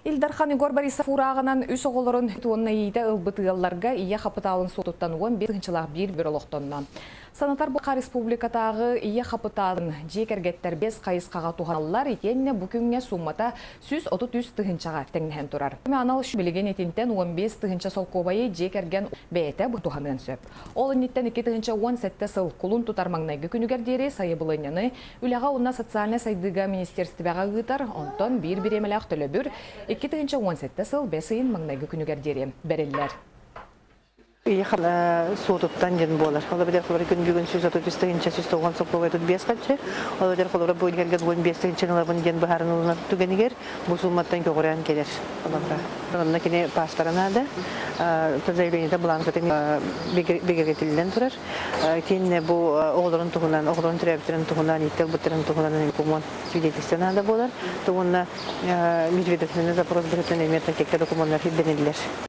Ил Дархан Егор Борисов уурааҕынан үс оҕолорун уонна иитэ ылбыт ыалларга ийэ хапытаалын суотуттан 15 тыһыынчалаах биир бөр олохтонно. Санатар Буха Республикатааҕы ийэ хапытаалын дьиэ кэргэттэр бэс хайысхаҕа туһаналлар, итиэннэ бу күҥҥэ сууммата 133 тыһыынчаҕа тэҥнэһэн турар. Анал билигин итинтэн 15 тыһыынча солкуобайы дьиэ кэргэн бэйэтэ туһаныан сөп. Ол инниттэн 2017 сыл кулун тутар маҥнайгы күнүгэр диэри сайабылыанньаны Үлэҕэ уонна социальнай сайдыыга министиэристибэҕэ ыытар, онтон биир бириэмэлээх төлөбүр 2017 сыл бэс ыйын маҥнайгы күнүгэр диэри бэриллэр. Ийэ суотуттан диэн буолар. Ол эбэтэр холобура күн бүгүн 133 тыһыынча 190 солкуобай тут биэс харчы. Ол эбэтэр холобура бу кэргэн 15 тыһыынчаны ылабын диэн быһааран ылынар түгэнигэр бу сууматтан көҕүрээн кэлэр. Холобура. Онно кини пааспара наада. Заявлениета бланкатын бигэргэтиллэн турар. Итиэннэ бу оҕолорун туһунан, оҕолорун төрөөбүттэрин туһунан, иитэ ылбыттарын туһунан докумуон свидетельство наада буолар. Уонна межведомственный запрос быһыытынан эмиэ кэккэ докумуоннар ирдэниллэр.